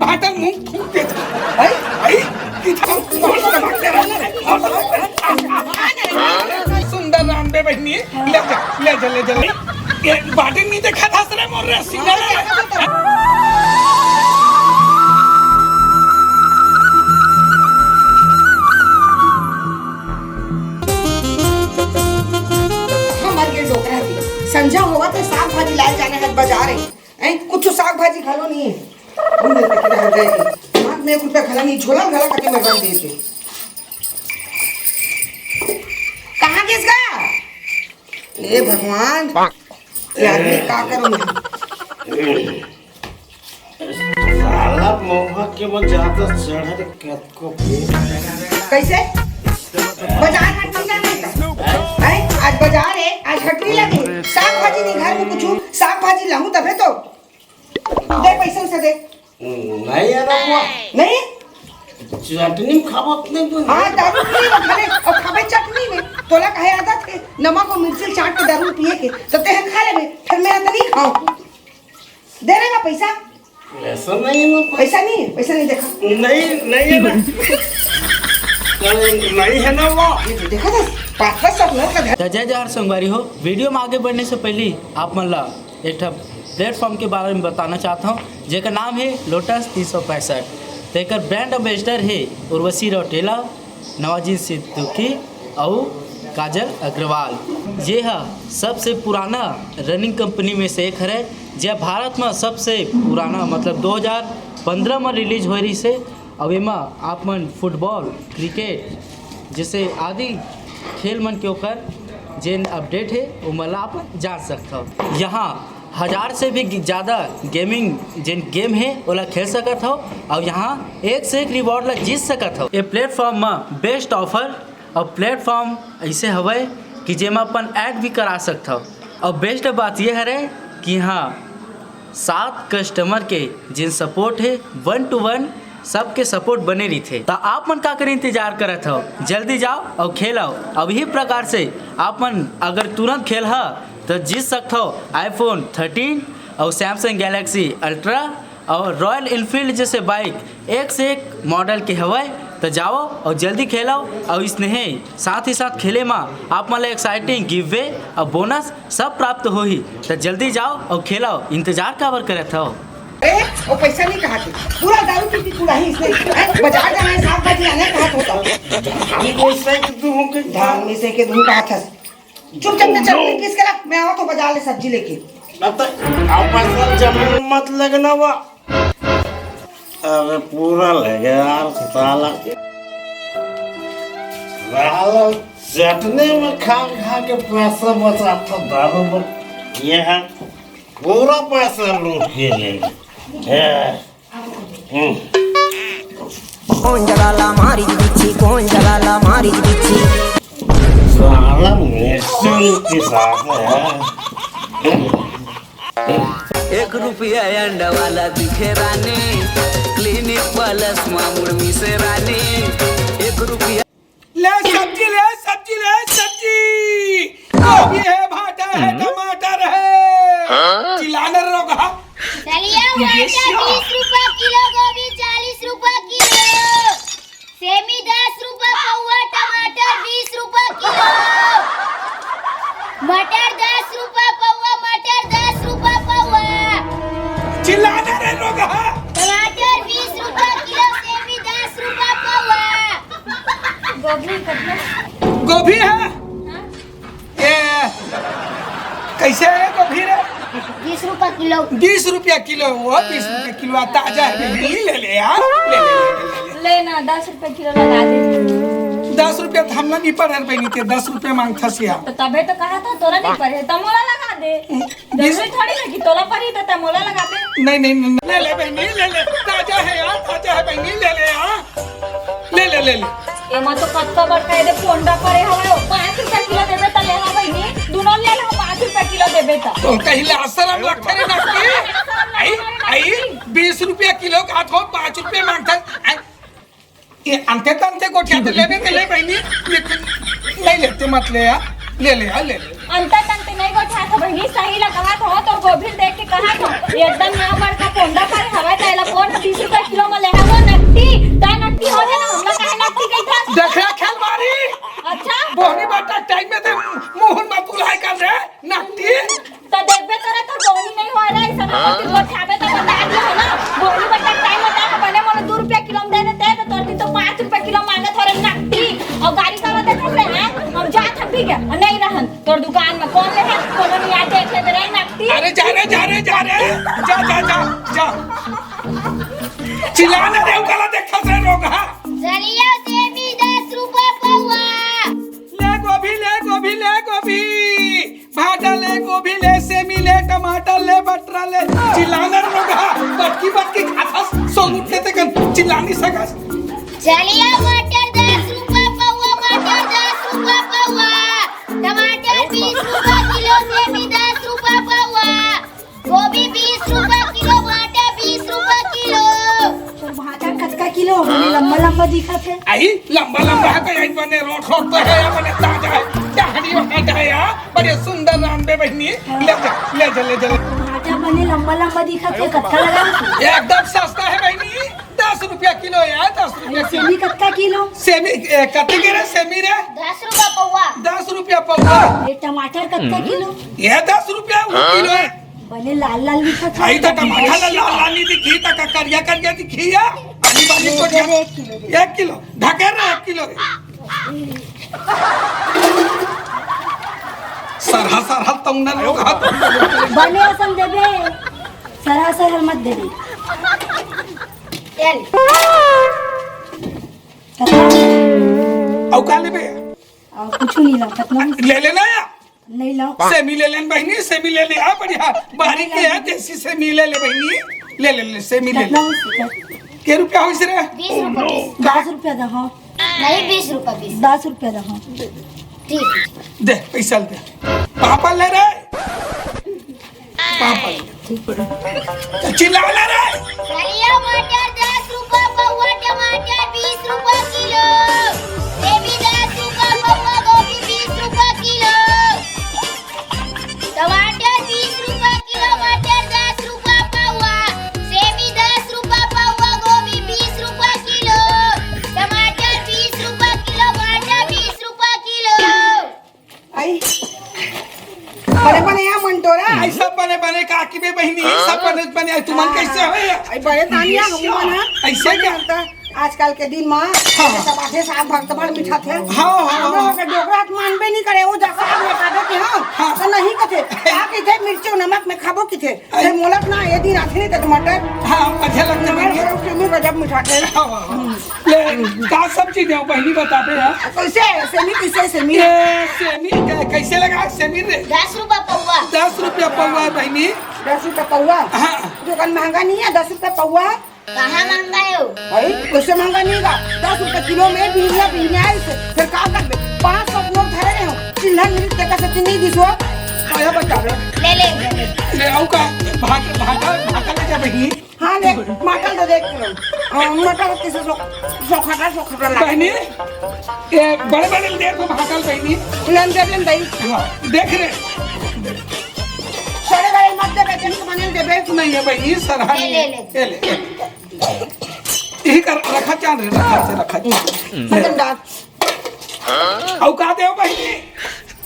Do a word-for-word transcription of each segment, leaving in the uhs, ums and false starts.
भाटन मुंह फूंक देथे। आई, आई, कि हम बहुत धमाकेदार है, बहुत धमाकेदार। सुंदर राम बे बहिनी, ले जा, ले जा, ले जा, ले। ये भाटन नहीं देखा था सर, मोर रे सीना ले। हमर के डोकरा के संझा होवत हे, साग भाजी लाए जाने हे बाजार हे। ऐं, कुछ साग भाजी घलो नहीं हे। हम दे के घर गए थे। हाथ में एक रुपया घला नहीं, झोला घला करके मैं रख देते। कहाँ गिस गा? ए भगवान, ये आदमी का करूँ मैं? साला महुआ के वो ज्यादा चढ़े कतको पेड़। कैसे? बाजार हाट नहीं जाना है का? हैं? आज बाजार है, आज हटरी लगे। साग भाजी नहीं घर में कुछ, साग भाजी लाऊं तबे तो। दे पैसा उसे दे। नहीं है ना वो। नहीं? चटनी में खाबो नहीं तो। हाँ, दारू पी लो भले, और खाबे चटनी में। तोला कहे आदत है, नमक और मिर्ची चाट के दारू पिए के, तो ते खा लेबे, फिर मैं तो नहीं खाऊं। दे रहे ना पैसा? पैसा नहीं है ना। पैसा नहीं है, पैसा नहीं देखा। नहीं, नहीं है ना। नहीं, नहीं है ना वो। ये तो देखा था, पाँच पाँच सौ नोट का घर। त जय जोहार संगवारी हो, वीडियो में आगे बढ़ने से पहले आप मन ला एक ठा प्लेटफॉर्म के बारे में बताना चाहता हूँ, जेकर नाम है लोटस तीन सौ पैंसठ। तो एकर ब्रांड एम्बेसडर है उर्वशी रौटेला, नवाजुद्दीन सिद्दीकी अउ काजल अग्रवाल। ये ह सबसे पुराना रनिंग कंपनी में से एक हरे, जे भारत में सबसे पुराना, मतलब दो हज़ार पंद्रह में रिलीज होए रहिस हे। अउ एमा आप मन फुटबॉल, क्रिकेट जैसे आदि खेल मन के ओकर जेन अपडेट हे, ओमन ला आप जान सकथव। यहाँ हजार से भी ज़्यादा गेमिंग जेन गेम हे, ओला खेल सकत हव अउ यहाँ एक से एक रिवॉर्ड ला जीत सकत हव। ये प्लेटफॉर्म म बेस्ट ऑफर अउ प्लेटफॉर्म ऐसे हवय कि जेमा अपन ऐड भी करा सकत हव। अउ बेस्ट बात ये हरे कि यहाँ सात कस्टमर के जेन सपोर्ट हे, वन टू वन सबके सपोर्ट बने रहिथे। त आप मन का करे इंतजार करत हव, जल्दी जाओ अउ खेलव। अब यही प्रकार से आप मन अगर तुरंत खेलहा त जीत सकथव iPhone thirteen अउ Samsung Galaxy Ultra अउ Royal Enfield जैसे बाइक एक से एक मॉडल के हवय। त जाओ अउ जल्दी खेलव। अउ इसने साथ ही साथ खेले मा आप मन ला एक्साइटिंग गिव वे अउ बोनस सब प्राप्त होही। त जल्दी जाओ अउ खेलव, इंतजार काबर करत हव? ए, वो पैसा नहीं कहा थे, पूरा दारू पी पी पूरा ही इसने, हैं? बाजार जाना है, साग भाजी लाना है, कहा था। धान को सही तो दूं कि धान में से के दूं कहा था। चुपचाप से चटनी पीस के रख, मैं आवा तो बाजार ले सब्जी लेके। अब तो आप पैसा जमीन मत लगना हुआ। अरे पूरा ले गया यार साला। साला चटनी में खा खा के पैसा बचा था दारू में। ये है पूरा पैसा लूट के ले गए। हैं। हम्म। कौन जगह ला मारी बिच्छी, कौन जगह ला मारी बिच्छी। साला मिशन के साथ है। एक रुपया अंडा वाला दिखे रानी, क्लिनिक प्लस मामुड़ मिसे रानी। एक रुपया ले सब्जी, ले सब्जी, ले सब्जी। गोभी है, भाटा है, टमाटर है। चिल्लाना रे रोगहा। चलिए, भाटा बीस रुपया किलो, गोभी चालीस रुपया किलो, सेमी दस रुपया पौवा, टमाटर बीस रुपया किलो, मटर दस रुपया पौवा, मटर दस रुपया पौवा। चिल्लाना रे रोगहा। टमाटर बीस रुपया किलो, सेमी दस रुपया पौवा। गोभी है? ये कैसे है गोभी रे? बीस रुपया किलो। बीस रुपया किलो, वो बीस रुपया किलो, ताजा है, ले ले यार, ले ले, ले ले, ले ले। ले ना, दस रुपया किलो लगा दे। दस रुपया तो हमला नहीं पड़े बहिनी, ते दस रुपया मांगथस यार। तो तबे तो कहा था तोला नहीं पड़े, त मोला लगा दे। जरूरी थोड़ी ना कि तोला परी त मोला लगा दे। नहीं, नहीं, नहीं, ले ले बहिनी, ले ले, ताजा है यार, ताजा है बहिनी, ले ले यार, ले ले, ले ले। एमा तो कतका बड़का एदे पोंडा परे हवय, पाँच रुपया किलो देबे त ले हा बहिनी, दुनो ले ला, पाँच रुपया किलो देबे त। तो कहीं ला शरम लगथे रे नकली। आई, आई, बीस रुपया किलो का थो, पाँच रुपया मांगथस। आई, ये अंते तंते गोठिया तो लेबे ते ले बहिनी, लेकिन नहीं लेते मत ले यार, ले ले यार, ले ले। अंते तंते नहीं गोठिया तो बहिनी, सही ला कहा था, तो गोभी देख के कहा था, एकदम यहाँ बड़का पोंडा परे हवय, त एला कौन बीस रुपया चिल्ला ना रे, काला देखा से रोगहा। चलियो सेमी दस रुपया पौवा। ले गोभी, ले गोभी, ले गोभी। भाटा ले, गोभी ले, सेमी ले, टमाटर ले, बटरा ले। चिल्ला ना रे रोगहा। बटकी बटकी खाथस, सो उठते ते कन चिल्ला नहीं सकस। चलियो मटर दस रुपया पौवा, मटर दस रुपया पौवा। टमाटर बीस रुपया किलो, सेमी दस रुपया पौवा। गोभी बीस रुपया किलो, भाटा बीस रुपया किलो। तोर भाटा कतका किलो? बने लंबा लंबा दिखत हे। आई लंबा लंबा हे, कहीं बने रोट रोट तो हे, बने ताजा हे, टहनी भाटा हे यार, बड़े सुंदर रांधबे बहिनी। ले जा, ले जा, ले जा, ले। भाटा बने लंबा लंबा दिखत हे, कतका लगा? एकदम सस्ता हे बहिनी, दस रुपया किलो यार, दस रुपया किलो। सेमी कतका किलो? सेमी, ए, कतके रे सेमी रे? दस रुपया पौवा। दस रुपया पौवा। ये टमाटर कतका किलो? ये दस रुपया वो किलो हे। बने लाल लाल दिखत हे। आई त टमाटर ला लाल लाल नहीं दिखी, त का करिया करिया दिखी या? पानी पानी ये तो दे दे, एक किलो दे। एक किलो। ढकेल रे, एक किलो रे। सरहा, सरहा तौंगना लोग हाथ। बने असन देबे, सरहा, सरहा मत देबे। तेल। अउ का लेबे? अउ कुछु नहीं ला, कतना ले लेना या। नहीं लाओ। सेमी ले लेन बहिनी, सेमी ले ले, आ बढ़िया, बारीक के है, देसी सेमी ले ले बहिनी, ले ले, ले, सेमी ले ले। कितना हो सकता है? के रुपया होइस रे? बीस रुपया पीस। दस रुपया दे, हाँ। नहीं, बीस रुपया पीस। दस रुपया दे, हाँ। ठीक है। दे, पैसा दे। पापा ले रे। पापा ले। ठीक है। चिल्ला ले रे। करिया मटर दस रुपया पौवा, टमाटर बीस रुपया किलो, सेमी दस रुपया पौवा, गोभी बीस रुपया किलो। टमाटर बीस रुपया किलो, मटर दस रुपया पौवा, सेमी दस रुपया पौवा, गोभी बीस रुपया किलो, टमाटर बीस रुपया किलो, भाटा बीस रुपया किलो। आई। बने बने या मन तोरा। आई सब बने बने काकी बे बहिनी, सब बने बने। आई तुमन कैसे हो या? आई बड़े तानिया हम मन हा। ऐसे क्या? आजकल के दिन मा हाँ। सब आथे साग भाग तो बड़ मीठा थे। हाँ, हाँ, हम लोग हाँ। के डोकरा के मानबे नहीं करे, वो जा साग में काटे के हाँ, हाँ। तो नहीं कथे। का कथे मिर्ची नमक में खाबो कथे। अरे। फिर मोलक ना ये दिन आथे नहीं तो टमाटर। हाँ, अच्छा लगता है नमक भैया। और सेमी गजब मीठा थे। हाँ, हाँ, हाँ। ले, का सब्जी देव बहिनी बताबे यार? कैसे? सेमी कैसे सेमी? ये सेमी कै-, कैसे लगा सेमी रे? दस रुपया पौवा। दस रुपया पौवा है बहिनी। दस रुपया पौवा? हाँ। दुकान महंगा नहीं है, दस रुपया पौवा। कहाँ महंगा है वो? भाई, कैसे महंगा नहीं होगा? दस रुपए किलो में बिहनिया, बिहनिया है इसे। फिर का करबे? पाँच सौ नोट धरे रहे हो। चिल्हर मिली तेका से नहीं दिसो। तो ये बता दे। ले, ले, ले, ले। ले, आऊ का? भाटा, भाटा, भाटा ले जा बहिनी। हाँ, ले, टमाटर दे दे एक किलो। अ, मटर किसे सो, सो खटा, सो खटा ला। बहिनी, ये बड़े, बड़े ले तो भाटा बहिनी। लेन दे, लेन दे। हाँ, देख रे। सड़े गले मत देबे, जब तो बने देबे। नहीं है बहिनी, सरहा ले, नहीं ले, है। ले। ले, ले, ले। यही कर, रखा चांद रे, रखा चांद, रखा चांद। खत्म डाल। अउ का देव बहिनी?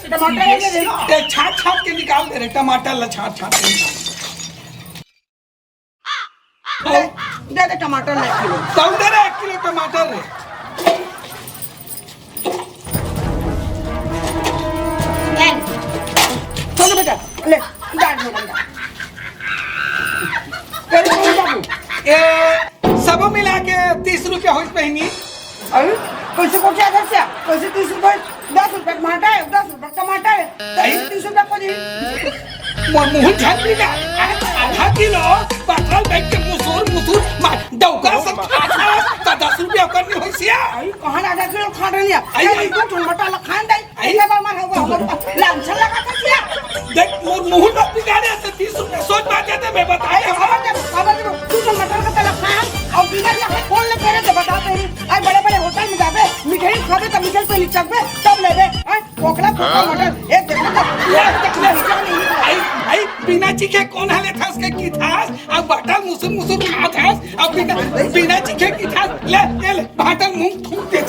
टमाटर ये दे दे। ए, छाट छाट के निकाल दे रे, टमाटर ला छाट छाट के निकाल। ले, दे दे टमाटर ले एक किलो। कौन दे रे एक किलो टमाटर रे? चल बेटा, ले, डाल दे, डाल दे। तेरे को बाबू, ए, सबो मिला के तीस रुपया होइस बहिनी। अरे, कैसे पहुंचा घर से? कैसे तीस रुपये? दस रुपये टमाटर है, दस रुपये टमाटर है, तब तीस रुपये को दी। मोर मुंह झांक दी ना। अरे, आधा किलो पटल बैठ के मुसुर, मुसुर, मार, डौका सब खा खा, तो दस रुपया ओकर नहीं होइस या। अरे, कहाँ आधा किलो खा रही है? अरे, अरे, दो ठन मटर ला खान दे। आई? इतना बार मार होगा, होगा। लांछन लगा था क्या? देख, मोर मुंह मत बिगाड़े, तो तीस रुपया सोच बात है, मैं बताए अरे, हम। खबर दे, खबर दे, तू तो मटर का तलब खाए, और बिना ये फोन ले तेरे से बताते ही, आज बड़े-बड़े होटल में जाबे, मिठाई खाबे, तो मिठाई पे लिचकबे, तब लेबे, हैं? कोकला, कोकला मटर, ए, देखो तो, ये, ये, ये, आई, आई, बिना चीखे कौन हाले थास के की थास? अब बटल मुसुर मुसुर खात हस, अब बिना, बिना चीखे की थास, ले, ले, ले, भाटल मुंह थूक दे।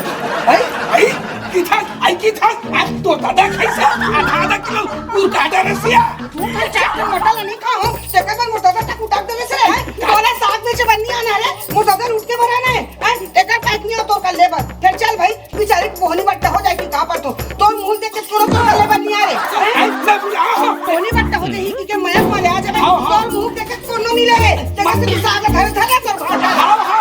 आई, आई, की थास, आई की थास, आज तो दादा खाइसा, आधा आधा किलो मुर्गा डरे सिया। तू तो चाट के मटन नहीं खाओ, तेरे से मुर्गा तक उतार देवे से, हैं? तोला साग में से बन्नी आना रे, मुर्गा उठ के भराना है, हैं? एकर पैक नहीं हो तो कर ले बस, फिर चल भाई। बेचारे के मोहनी बट्टा हो जाए कि कहाँ पर तो, तोर मुंह देख के कोनो तो ले बन नहीं आ रे, हैं? अरे, मैं बुरा हूँ। मोहनी बट्टा हो जाए कि के मया को ले आ जाए, हाँ, हाँ। तोर मुंह देख के कोनो नहीं ले रे, तेरे से तू साग घर धरा कर भाटा। हाँ, हाँ।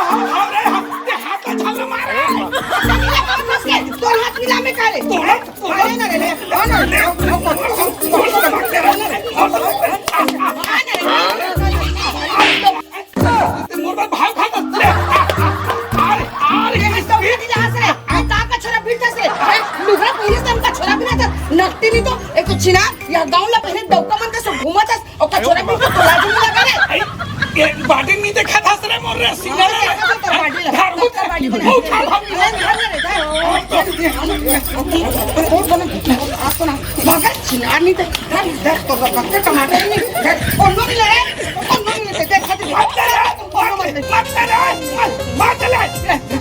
चिना, या गाँव ला पहले डौका मन के सब घूमत हस, ओकर छोरा भी तो लाज नहीं लगा रे। आई, ये बाटे नहीं देखा था सरे मोर रे, सीना हाँ, रे। देखा था तो बाटे लगा। धार हो तो बाटे लगा। ओ, उठा, भाग, भाग। अरे, धर, धर, धर। ओ, बना, आप तो ना, मगर चिना नहीं थे, धर, धर, तो रख के टमाटर नहीं, धर, कौन लोग ले, कौन लोग ले, देख, देख, देख। मत ले रे, मत ले, मत ले रे, मत, मत ले।